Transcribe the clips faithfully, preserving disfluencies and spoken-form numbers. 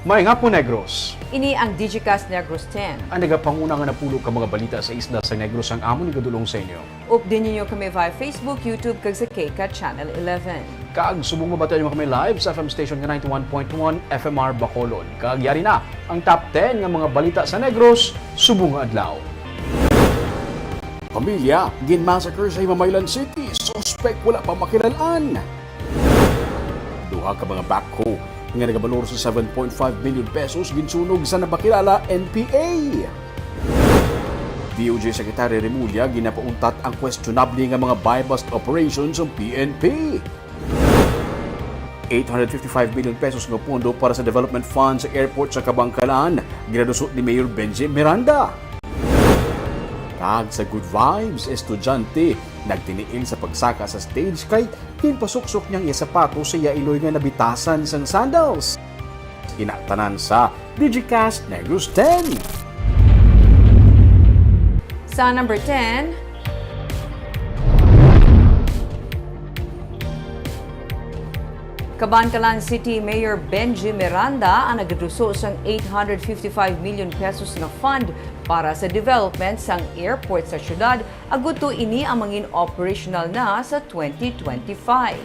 Maayong hapon, Negros. Ini ang Digicast Negros ten. Ang nagapanguna nga napulo ka mga balita sa isla sa Negros ang amon igadulong sa inyo. Update ninyo kami via Facebook, YouTube, kag sa KCAT Channel eleven. Kag subong mabatian mo kami live sa F M station nga ninety-one point one F M R Bacolod. Kag yari na ang top ten nga mga balita sa Negros subong nga adlaw. Pamilya ginmassacre sa Himamaylan City, suspek wala pa makilal-an. Duha ka mga backhoe nga nagabalor sa seven point five million pesos ginsunog sa nabakilala N P A. D O J Secretary Remulla ginapauntat ang questionable nga mga buy-bust operation sang P N P. Eight hundred fifty-five million pesos nga pondo para sa development fund sa airport sa Kabankalan, ginaduso ni Mayor Benji Miranda. Kag sa Good Vibes, estudyante nagtiniil sa pagsaka sa stage kay ginpasuksok niya ang iya sapatos sa iya iloy nga nabitasan sang sandals. Ina tanan sa Digicast Negros ten. Sa number ten, Kabankalan City Mayor Benji Miranda ang nagaduso sang eight hundred fifty-five million pesos nga fund para sa development sang airport sa syudad, agud to ini ang mangin operational na sa twenty twenty-five.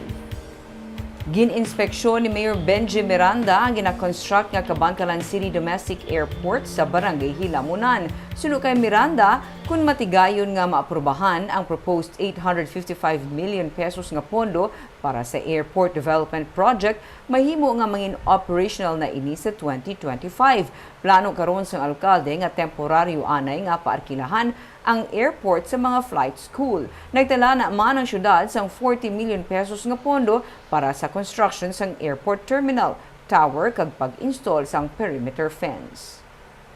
Gin-inspeksyon ni Mayor Benji Miranda ang gina-construct nga Kabankalan City Domestic Airport sa Barangay Hilamunan. Suno kay Miranda, kun matigayon nga maaprubahan ang proposed eight hundred fifty-five million pesos nga pondo para sa Airport Development Project, mahimo nga mangin operational na ini sa twenty twenty-five. Plano karon sang alkalde nga temporaryo anay nga paarkilahan ang airport sa mga flight school. Nagtala na man ang syudad sang forty million pesos nga pondo para sa construction sang airport terminal, tower, kag pag-install sang perimeter fence.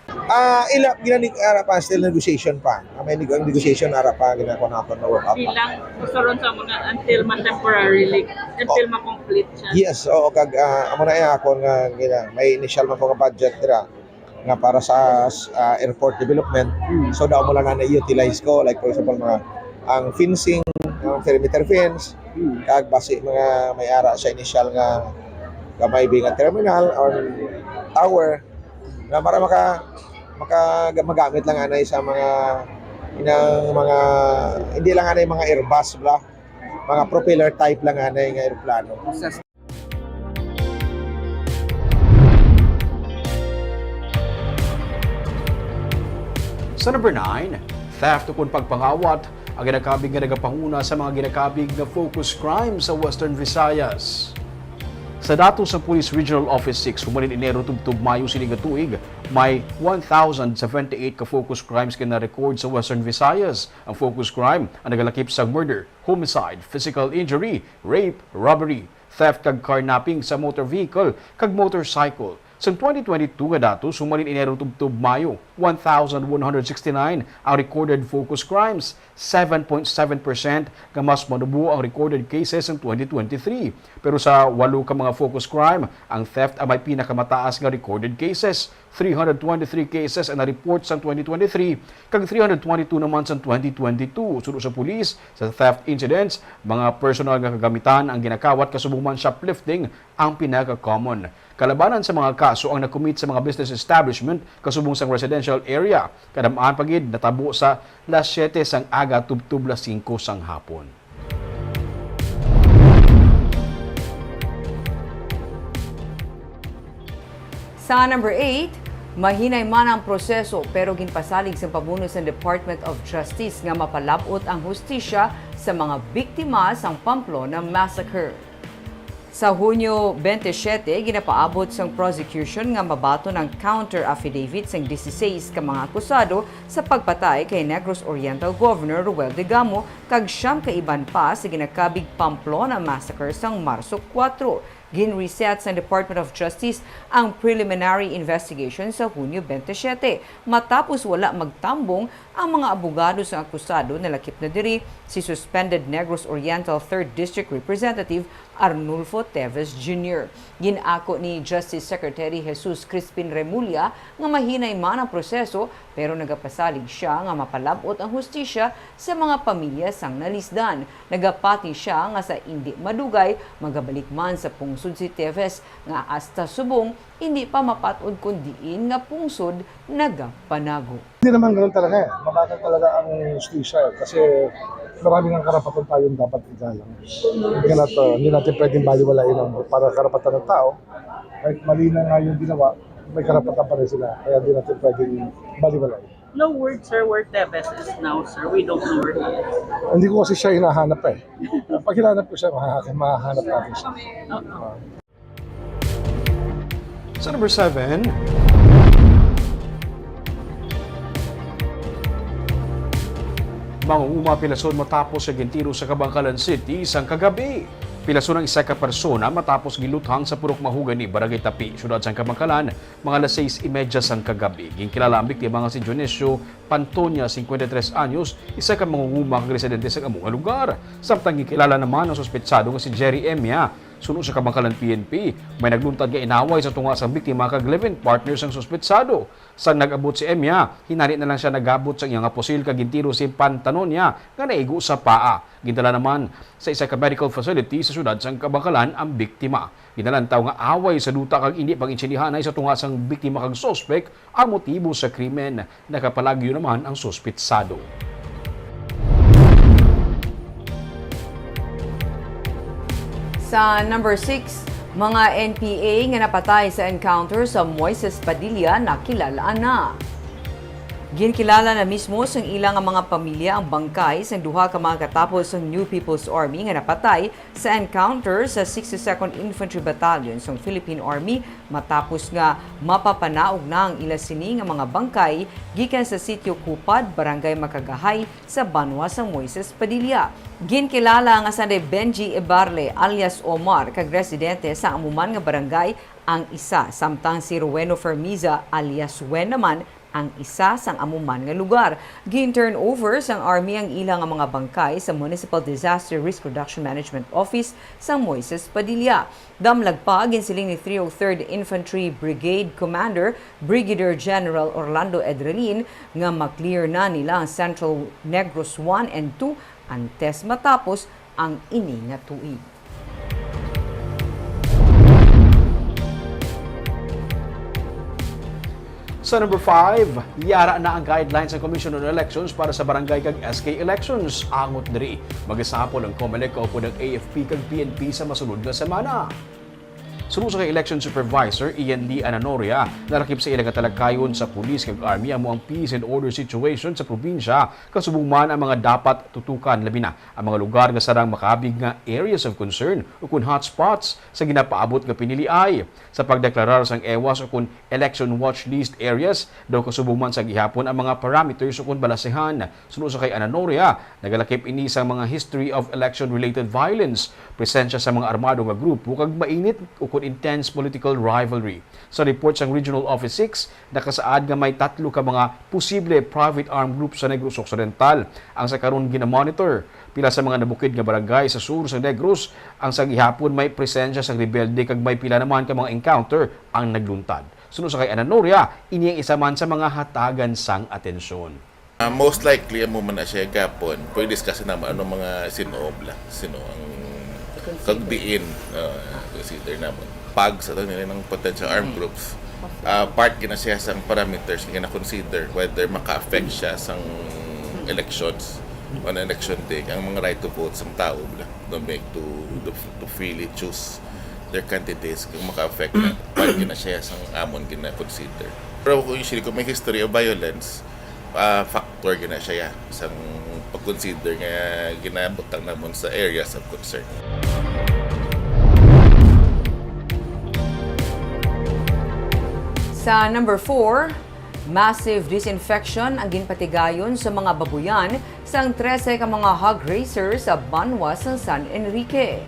Ah, ila ginanig ara pa, still negotiation pa. Ah, may nego- ang negotiation ara pa, ginako naton na work out. Bilang gusto ron sa muna until ma-temporarily, until ma-complete siya. Yes, oo, kag ah, amo na iya akon nga gina, may initial man ko nga budget dira nga para sa ah, airport development. So daw mo lang na utilize ko, like for example mga ang fencing, ang perimeter fence, kag basi mga may ara sa initial nga gamay bi nga terminal or tower nga para maka maka magamit lang anay sa mga inang mga hindi lang anay mga Airbus bla, mga propeller type lang anay nga eroplano. Sa number nine, theft ukon pagpangawat ang ginakabig nga nagapanguna sa mga ginakabig nga focus crime sa Western Visayas. Sa datos sang Police Regional Office six, human Enero tubtob Mayo sini nga tuig, may one thousand seventy-eight ka focus crimes nga na-record sa Western Visayas. Ang focus crime ang nagalakip sang murder, homicide, physical injury, rape, robbery, theft kag carnapping sa motor vehicle kag motorcycle. Sang twenty twenty-two nga datos, human Enero tubtob Mayo, one thousand one hundred sixty-nine ang recorded focus crimes, seven point seven percent nga mas manubo ang recorded cases sang twenty twenty-three. Pero sa walo ka mga focus crime, ang theft ang may pinakamataas nga recorded cases. Three hundred twenty-three cases ang na-report sang twenty twenty-three, kag three hundred twenty-two naman sang twenty twenty-two. Suno sa pulis, sa theft incidents, mga personal nga kagamitan ang ginakawat, kasubong man shoplifting ang pinaka-common. Kalabanan sa mga kaso ang na-commit sa mga business establishment kasubong sang residential area. Kadam-an pa gid natabo sa las siyete sang aga tubtob las singko sang hapon. Sa number eight, mahinay man ang proseso pero ginpasalig sang pamuno sang Department of Justice nga mapalab-ot ang hustisya sa mga biktima sang Pamplona Massacre. Sa Hunyo twenty-seven, ginapaabot sang prosecution nga mabaton ang counter affidavit sang dieciséis ka mga akusado sa pagpatay kay Negros Oriental Governor Roel Degamo kag siyam ka iban pa sa ginakabig Pamplona Massacre sang Marso kuwatro. Gin-reset sang Department of Justice ang preliminary investigation sa Hunyo twenty-seven, matapos wala magtambong ang mga abogado sang akusado. Nalakip na diri si suspended Negros Oriental Third District Representative Arnulfo Teves Junior. Gin-ako ni Justice Secretary Jesus Crispin Remulla nga mahinay man ang proseso, pero nagapasalig sia nga mapalab-ot ang hustisya sa mga pamilya sang nalisdan. Nagapati sia nga sa indi madugay, magabalik man sa pung-, Sud si Teves nga hasta subong hindi pa mapat-od kon diin nga pungsod nagapanago. Hindi naman ganun talaga eh. Mabagal talaga ang hustisya eh. Kasi maraming ang karapatan tayong dapat igalang. Hindi, na to, hindi natin pwedeng baliwalain ang para karapatan ng tao. Kahit mali na nga yung ginawa, may karapatan pa rin sila. Kaya hindi natin pwedeng baliwalain. No word, sir, where Teves is now, sir. We don't know where he is. Hindi ko kasi siya hinahanap eh. Pag hinanap ko siya, maha- mahahanap natin siya. Oo. Sa number seven, mangunguma pilason matapos sa gintiro sa Kabankalan City sang kagabi. Pilason ang isa ka persona matapos giluthang sa purok mahogany, Barangay Tapi, siyudad sang Kabankalan, mga alas sais y media sang kagabi. Ginkilala ang biktima nga si Dionisio Pantonia, cincuenta y tres anyos, isa ka mangunguma kag residente sa amo nga lugar. Samtang ginkilala naman ang suspetsado nga si Jerry Emia. Suno sa Kabankalan P N P, may nagluntad nga inaway sa tunga sang biktima kag live-in partner sang suspetsado. Sang nag-abot si Emia, hinari na lang siya nagabot sa iya nga pusil kag gintiro si Pantonia nga naigo sa paa. Gindala naman sa isa ka medical facility sa siyudad sang Kabankalan ang biktima. Ginalantaw nga away sa duta kag indi pag-intindihanay sa tunga sang biktima kag suspek ang motibo sa krimen. Nakapalagyo naman ang suspetsado. Sa number six, mga N P A nga napatay sa encounter sa Moises Padilla nakilal-an na. Ginkilala na mismo sang ila nga mga pamilya ang bangkay sang duha ka mga katapos sang New People's Army nga napatay sa encounter sa sixty-second Infantry Battalion sang Philippine Army, matapos nga mapapanaog na ang ila sini nga mga bangkay gikan sa Sitio Cupad, Barangay Macagahay, sa banwa sang Moises Padilla. Ginkilala nga sanday Benji Ebarle alias Omar kag residente sa amo man nga barangay ang isa, samtang si Roweno Fermiza alias Wen naman ang isa sang amo man nga lugar. Gin-turn over sang Army ang ila nga mga bangkay sa Municipal Disaster Risk Reduction Management Office sang Moises Padilla. Damlag pa, ginsiling ni three oh third Infantry Brigade Commander Brigadier General Orlando Edrelin nga ma-clear na nila ang Central Negros one and two antes matapos ang ini nga tuig. Sa number five, yara na ang guidelines sa Commission on Elections para sa barangay kag S K elections. Angot diri, magasapol ang Comelec kaupod ang A F P kag P N P sa masunod nga semana. Suno sa kay Election Supervisor Ian Lee Ananoria, nalakip sa ila nga talagkayon sa pulis kag army amo ang peace and order situation sa probinsya, kasubong man ang mga dapat tutukan, labi na ang mga lugar nga sarang makabig nga areas of concern ukon hotspots sa ginapaabot nga piniliay. Sa pagdeklarar sang EWAS ukon election watch list areas, daw kasubong man sa gihapon ang mga parameters ukon balasehan. Suno sa kay Ananoria, nagalakip ini sang mga history of election-related violence, presensya sa mga armado nga grupo, kag mainit ukon intense political rivalry. Sa report sang Regional Office six, nakasaad nga may tatlo ka mga posible private armed groups sa Negros Occidental ang sa karon ginamonitor. Pila sa mga nabukid nga barangay sa sur sa Negros ang sa gihapon may presensya sang rebelde kag may pila naman ka mga encounter ang nagluntad. Suno sa kay Ananoria, ini ang isa man sa mga hatagan sang atensyon. Ah, most likely, amo man na siya gapon. Pwede discuss naman ano mga sino bla, sino ang kag diin, ah, consider naman. Pag sa nila ng potential armed groups, ah, part gina siya sang parameters nga gina-consider whether maka-affect siya sang elections on election day, ang mga right to vote sang tao bla, to make to, to, to freely choose their candidates, kung maka-affect na, part gina siya sang amon gina-consider. Pero kung usually, kung may history of violence, ah, factor gina siya sang pag-consider nga ginabutang namon sa areas of concern. Sa number four, massive disinfection ang ginpatigayon sa mga babuyan sang trese ka mga hog raiser sa banwa sang San Enrique.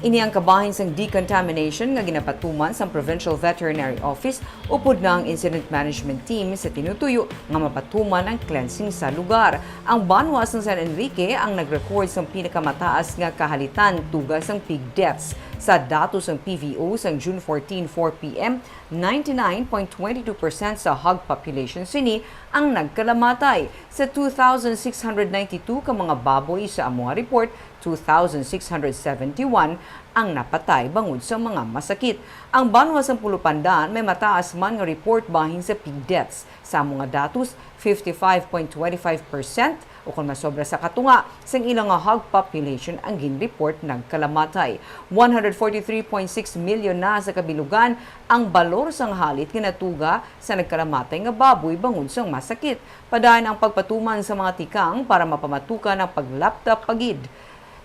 Ini ang kabahin sang decontamination nga ginapatuman sang Provincial Veterinary Office upod na ang Incident Management Team sa tinutuyo nga mapatuman ang cleansing sa lugar. Ang banwa sang San Enrique ang nag-record sang pinakamataas nga kahalitan tuga sang pig deaths. Sa datos sang P V O sang June fourteen, four P M, ninety-nine point twenty-two percent sa hog population sini ang nagkalamatay. Sa two thousand six hundred ninety-two ka mga baboy sa amo nga report, two thousand six hundred seventy-one ang napatay bangod sa mga masakit. Ang banwa sang Pulupandan may mataas man nga report bahin sa pig deaths. Sa amo nga datos, fifty-five point twenty-five percent, o kon masobra sa katunga sang ila nga hog population, ang ginreport nagkalamatay. One hundred forty-three point six million na sa kabilugan ang balor sang halit nga natuga sa nagkalamatay nga baboy bangod sang masakit. Padayon ang pagpatuman sa mga tikang para mapamatukan ang paglaptap pa gid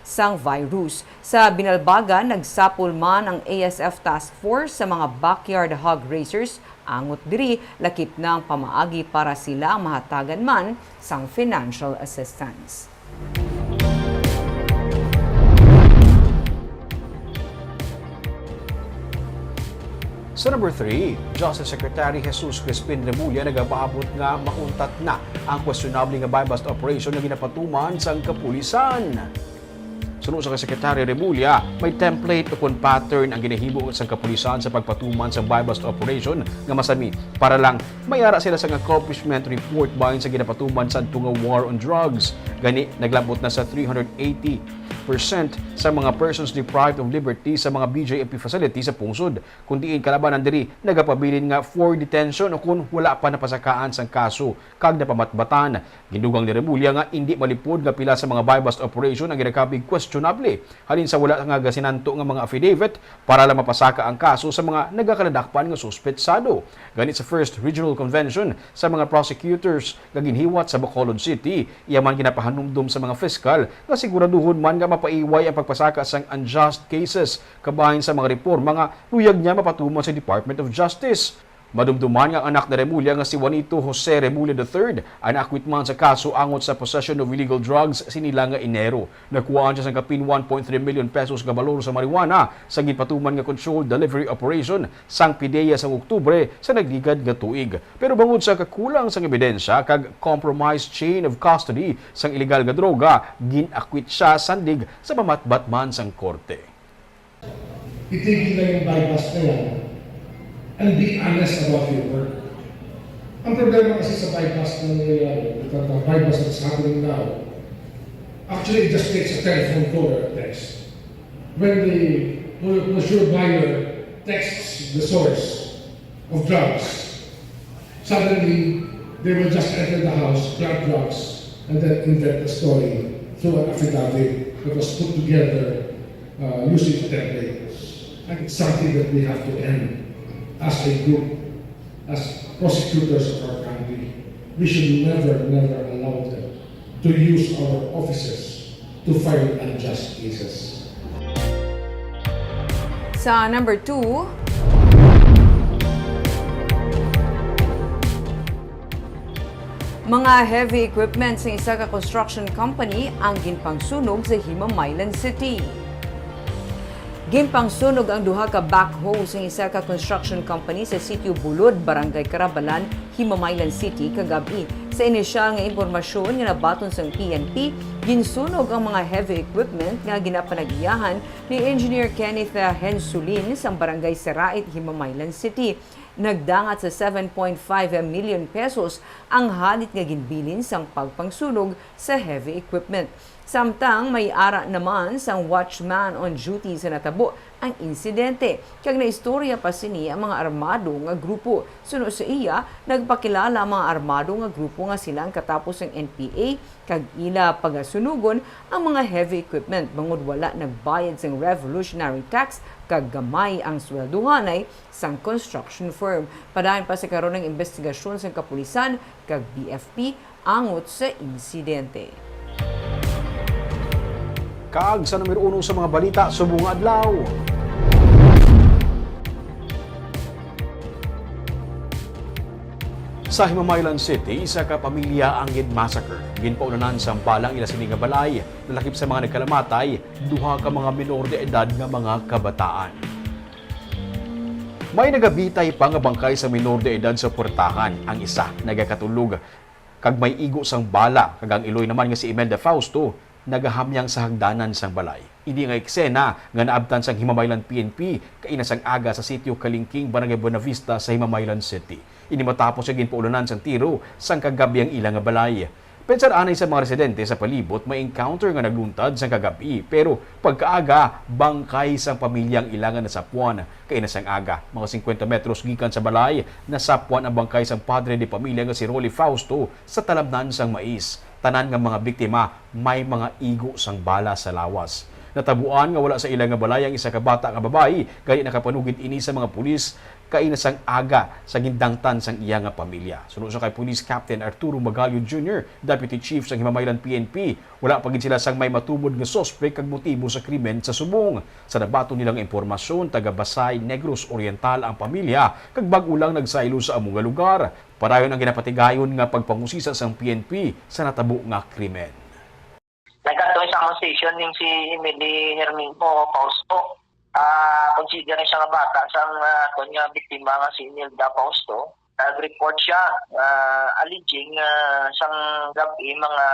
sang virus. Sa Binalbagan, nagsapol man ang A S F Task Force sa mga backyard hog raisers. Angot diri, lakip na ang pamaagi para sila mahatagan man sang financial assistance. Sa number three, Justice Secretary Jesus Crispin Remulla nagapaabot nga mauntat na ang questionable nga buy-bust operation nga ginapatuman sang kapulisan. Suno sa kay Secretary Remulla, may template ukon pattern ang ginahibo sang kapulisan sa pagpatuman sang buy-bust operation nga masami para lang may ara sila sang accomplishment report bahin sa ginapatuman sadto nga war on drugs. Gani, naglabot na sa three hundred eighty percent sa mga persons deprived of liberty sa mga B J M P facility sa pungsod, kun diin kalabanan diri nagapabilin nga for detention o kun wala pa napasakaan sang kaso kag napamatbatan. Gindugang ni Remulla nga indi malipod nga pila sa mga buy-bust operation ang ginakabig questionable halin sa wala nga gasinanto nga mga affidavit para lang mapasaka ang kaso sa mga nagakaladakpan nga suspetsado. Gani, sa First Regional Convention sa mga Prosecutors nga ginhiwat sa Bacolod City, iya man ginapahanumdom sa mga fiskal nga siguraduhon man nga mapaiway ang pagpasaka sang unjust cases kabahin sa mga reporma nga luyag niya mapatuman sa Department of Justice. Madumduman nga ang anak ni Remulla nga si Juanito Jose Remulla the third ang naakwit man sa kaso angot sa possession of illegal drugs sini lang nga Enero. Nakuhaan siya sang kapin one point three million pesos nga balor sa marijuana sa ginpatuman nga controlled delivery operation sang PDEA sang Oktubre sa nagligad nga tuig. Pero bangod sa kakulang sang ebidensya kag compromised chain of custody sang illegal nga droga, gin-akwit siya sandig sa mamatbat man sang korte. Itigil na yung buy-bust na yan and be honest about your work. Ang problema kasi sa buy-bust na nangyayari, the, the buy-bust that's happening now, actually, it just takes a telephone call or a text. When the, when the buyer texts the source of drugs, suddenly, they will just enter the house, grab drugs, and then invent a story through an affidavit that was put together, uh, using a template. And it's something that we have to end as a group, as prosecutors of our country. We should never, never allow them to use our offices to file unjust cases. Sa number two, mga heavy equipment sa isa ka construction company ang ginpangsunog sa Himamaylan City. Ginpangsunog ang duha ka backhoe sa isa ka construction company sa Sitio Bulod, Barangay Carabalan, Himamaylan City, kagab-i. Sa inisyal nga impormasyon nga nabaton sang P N P, ginsunog ang mga heavy equipment nga ginapanag-iyahan ni Engineer Kenneth Hensulin sang Barangay Sarait, Himamaylan City. Nagdangat sa seven point five million pesos ang halit nga ginbilin sang pagpangsunog sa heavy equipment. Samtang may ara naman sang watchman on duty sa natabo ang insidente, kag naistorya pa sini ang mga armado nga grupo. Suno sa iya, nagpakilala ang mga armado nga grupo nga sila ang katapos sang N P A kag ila pagasunugon ang mga heavy equipment bangod wala nagbayad sang revolutionary tax kag gamay ang sweldohanay sang construction firm. Padayon pa sa karon ang imbestigasyon sang kapulisan kag B F P angot sa insidente. Kag sa numero uno sa mga balita subong nga adlaw. Sa Himamaylan City, isa ka pamilya ang gin-massacre. Ginpaulanan sang bala ang ila sini nga balay, nalakip sa mga nagkalamatay, duha ka mga menor de edad nga mga kabataan. May nagabitay pa nga bangkay sa menor de edad sa puwertahan. Ang isa nagakatulog kag may igo sang bala, kag ang iloy naman nga si Imelda Fausto nagahamyang sa hagdanan sang balay. Ini nga eksena nga naabtan sang Himamaylan P N P kaina sang aga sa Sitio Kalingking, Barangay Buenavista sa Himamaylan City. Ini matapos nga ginpaulanan sang tiro sang kagab-i ang ila nga balay. Pensar anay sa mga residente sa palibot may encounter nga nagluntad sang kagab-i, pero pagkaaga, bangkay sang pamilya ang ila nga nasapuan. Kaina sang aga, mga singkwenta metros gikan sa balay, nasapuan ang bangkay sang padre de pamilya nga si Rolly Fausto sa talamnan sang mais. Tanan nga mga biktima may mga igo sang bala sa lawas. Natabuan nga wala sa ila nga balay ang isa ka bata nga babayi, gani nakapanugid ini sa mga pulis kaina sang aga sa gindangtan sang iya nga pamilya. Suno sa kay Police Captain Arturo Magallo Junior, Deputy Chief sang Himamaylan P N P, wala pa gid sila sang may matumod nga suspek kag motibo sa krimen sa subong. Sa nabaton nila nga impormasyon, taga Basay, Negros Oriental ang pamilya kag bag-o lang nagsaylo sa amo nga lugar. Padayon ang ginapatigayon nga pagpangusisa sang P N P sa natabo nga krimen. Nagkadto sa among station ning si Emily Herminio Fausto. Ah, consider siya nga bata sang, ah, aton nga biktima nga si Imelda Fausto. Nag-report siya, ah, alleging, ah, sang gab-i mga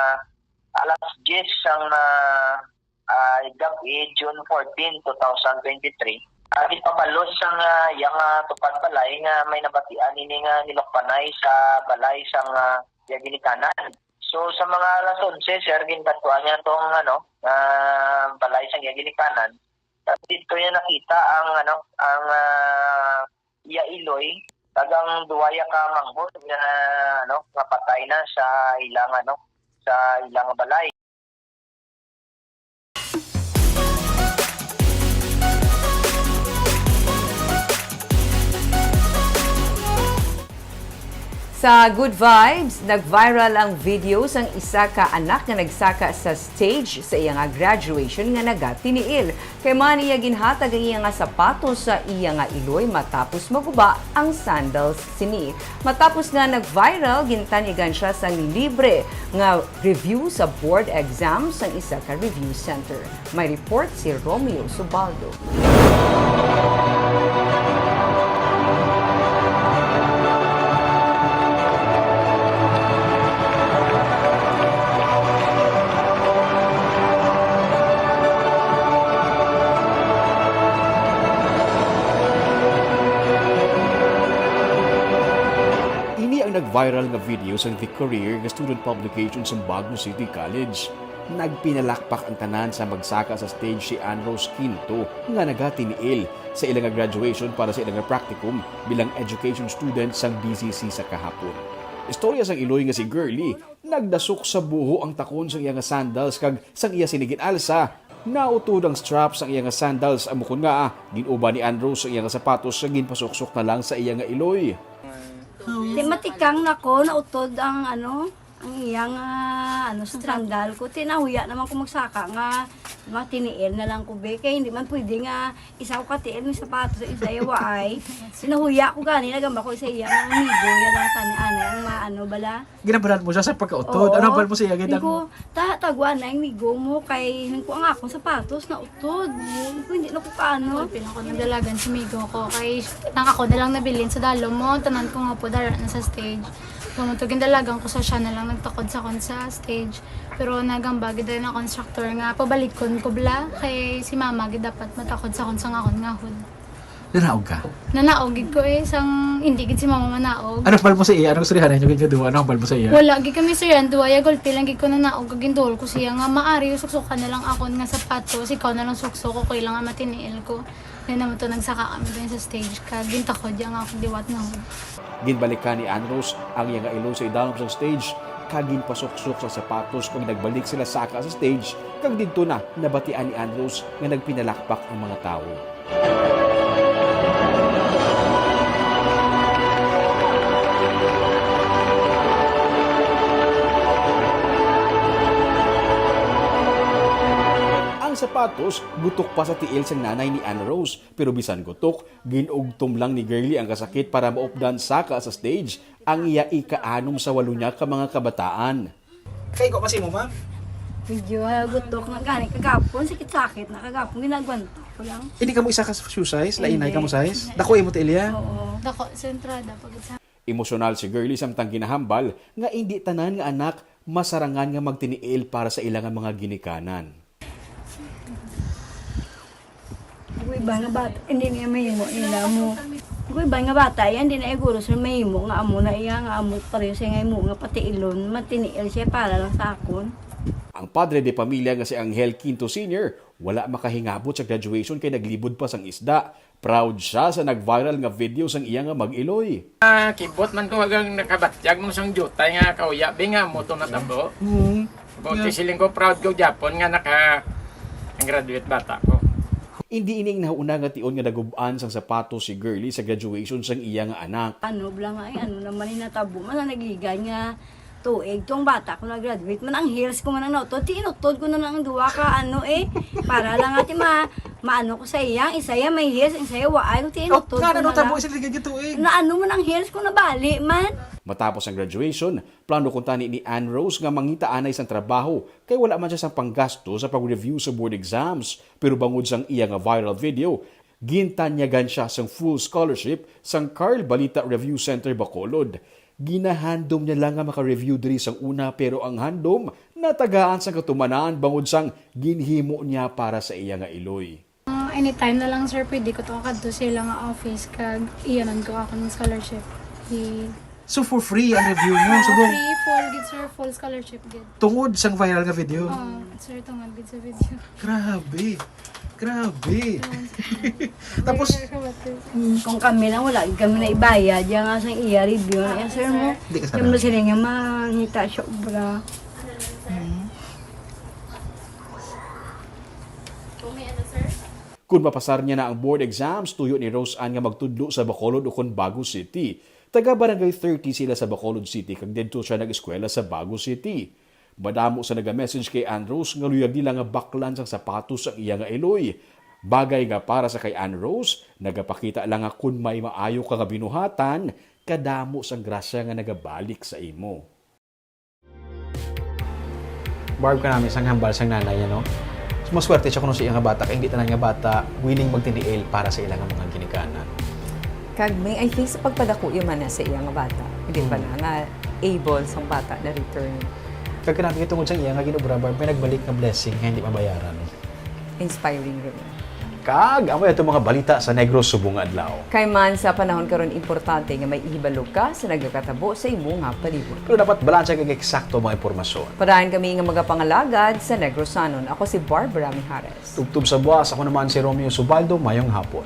alas diyes sang, ah, ah, gab-i, June fourteen, two thousand twenty-three. Ah, ginpabalo sang, ah, iya nga tupad balay nga may nabatian ini nga nilukpanay sa balay sang, ah, iya ginikanan. So, sa mga alas onse, sir, ginbatuan niya tong, ano, ah, balay sang iya ginikanan. Tapos dito niya nakita ang, ano, ang, ah, iya iloy, kag ang duwaya ka manghod nga, ano, nga patay na sa ilang, ano, sa ilang balay. Sa Good Vibes, nag-viral ang video sang isa ka anak nga nagsaka sa stage sa iya nga graduation nga nagatiniil. Kay man iya ginhatag ang iya nga sapatos sa iya nga iloy matapos maguba ang sandals sini. Matapos nga nag-viral, gintanyagan siya sang libre nga review sa board exam sang isa ka review center. May report si Romeo Subaldo. Ini ang nag-viral nga video sang The Career nga student publication sang Bago City College. Nagpinalakpak ang tanan sa magsaka sa stage si Ann Rose Quinto nga nagatiniil sa ila nga graduation para sa ila nga practicum bilang education student sang B C C sa kahapon. Istorya sang iloy nga si Girly, nagdasok sa buho ang takon sang iya nga sandals kag sang iya sini gin-alsa, nautod ang strap sang iya nga sandals, amo kon ngaa gin-uban ni Ann Rose ang iya nga sapatos nga ginpasuksok na lang sa iya nga iloy. Di matikang na ko, nautod ang ano, ang iya nga, ano, sandal ko. Tinahuya naman ko magsaka nga matiniil na lang ko, be. Kay hindi man pwede nga isa ko katiil may sapatos, isa iya waay. Tinahuya ko gani, nagamba ko sa iya nga amigo, iya lang tani, anay, ang maano bala. Ginabaran mo siya sa pagkautod? Oo. Ano hambal mo sa iya? Hindi ko, ta, taguan na yung migo mo kay nang ko ang akong sapatos na utod. Hindi ko, hindi na ko kaano. Pila ko nagdalagan si migo ko kay nang ako na lang nabilin sa dalo mo, tanan ko nga po dara na sa stage. Kung ito gindalagan ko sa siya na lang nagtakod sa kon sa stage. Pero nagamba gid na constructor nga pabalikon ko bla kay si mama gid dapat matakod sa kon sa nga akon nga hood. Nanaog ka? Nanaog gid ko eh, sang hindi gid si mama manaog. Ano hambal mo sa iya? Anong istoryahan ninyo gid nga duha? Ano hambal mo sa iya? Wala gid kami istoryahan duha, ya gulpi lang gid ko nanaog, kag ginduol ko siya nga maari suksukan na lang akon nga sapatos, ikaw na lang suksok, okay lang nga matiniil ko. Then naman to nagsaka kami dun sa stage, kag gintakod ya nga akong liwat nga hood. Ginbalikan ni Ann Rose ang iya nga iloy sa idalom sang stage, kag ginpasuksok sa sapatos, kag nagbalik sila saka sa stage, kag didto na nabatian ni Ann Rose nga nagpinalakpak ang mga tawo. Ang sapatos gutok pa sa tiil sang nanay ni Ann Rose, pero bisan gutok, gin-ugtom lang ni Girly ang kasakit para maupdan saka sa stage ang iya ikaanom sa walo niya ka mga kabataan. Kaigo pa sa imo, ma'am? Medyo, ah, gutok na gani kagapon, sakit-sakit na kagapon, ginagwanta ko lang. Hindi ka mo isa ka shoe size, lainay ka mo size? Hindi. Dako imo tiil ya? Oo. Dako sa entrada, pag sa Emosyonal si Girly samtang ginahambal nga indi tanan nga anak masarangan nga magtiniil para sa ila nga mga ginikanan. Ang iba nga bata, hindi niya mahimo nila mo. Kung iban nga bata, yan di na iguro sa mahimo nga amo na iya, nga amo pareho siya nga imo nga patiilon, matiniil siya para lang sa akon. Ang padre de pamilya nga si Angel Quinto Senior wala makahingabot sa graduation kay naglibod pa sang isda. Proud siya sa nag-viral nga video sang iya nga mag-iloy. Ah, kibot man ko hagang nakabatyag mo sang jutay nga kauya, bi nga mo to natabo. Oo. Buti siling ko, proud ko gyapon nga naka-graduate bata ko. Indi ini ang nahauna nga tion nga nagub-an sang sapatos si Girlie sa graduation sang iya nga anak. Ano bala nga, ay, ano naman yung natabo man na nagligan nga tuig tong bata ko na-graduate man ang heels ko man ang nautod, tinutod ko na lang ang duwa ka ano eh, para lang ati ma maano ko sa iya, ang isaya may heels, ang isaya waay ko tinutod ko Nga na na lang. Tabo sila gito eh. Na ano man ang heels ko nabali man. Matapos ang graduation, plano kuntani ni Ann Rose nga mangita anay sang trabaho kay wala man siya sang panggasto sa pag-review sa board exams. Pero bangod sang iya nga viral video, gintanyagan siya sang full scholarship sang Carl Balita Review Center Bacolod. Ginahandom niya lang nga maka-review diri sang una, pero ang handom natagaan sang katumanan bangod sang ginhimo niya para sa iya nga iloy. Ah, anytime na lang, sir, pwede ko to kadto sa ila nga office kag iyanan ko akong scholarship. I- So for free ang review mo. So Ah, kung free, full gid, sir, full scholarship gid. Tungod sang viral nga video. Oh, sir, tungod gid sa video. Grabe. Grabe. Tapos Very kabatis. Kung kami lang wala gid kami na ibayad ya nga sang iya review na iya sir mo. Di ka Kaya mo sarap. sila nga mangita siya obra. Kung mapasar niya na ang board exams, tuyo ni Rose Ann nga magtudlo sa Bacolod ukon Bago City. Taga Barangay thirty sila sa Bacolod City kag didto siya nag-eskwela sa Bago City. Madamo sa naga-message kay Ann Rose nga luyag nila nga baklan sang sapatos ang iya nga iloy. Bagay nga para sa kay Ann Rose, nagapakita lang nga kun may maayo ka nga binuhatan, kadamo sang grasya nga nagabalik sa imo. Barb, kanami sang hambal sang nanay niya, no? So, maswerte siya kuno sa iya nga bata, kay hindi tanan nga bata willing magtiniil para sa ila nga mga ginikanan. Kag may, I think, sa pagpadako yun man na sa iya nga bata. Hindi pa na nga able sang bata na return. Kag kanami tungod sang iya nga ginobra, Barb, may nagbalik nga blessing nga hindi mabayaran. Inspiring rin. Kag amo ato mga balita sa Negros subong nga adlaw. Kay man sa panahon karon, importante nga may ihibalo ka sa nagakatabo sa imo nga palibot. Pero dapat balanse kag eksakto ang mga impormasyon. Padayon kami nga magapangalagad sa Negrosanon. Ako si Barbara Mijares. Tubtob sa buwas, ako naman si Romeo Subaldo. Mayong hapon.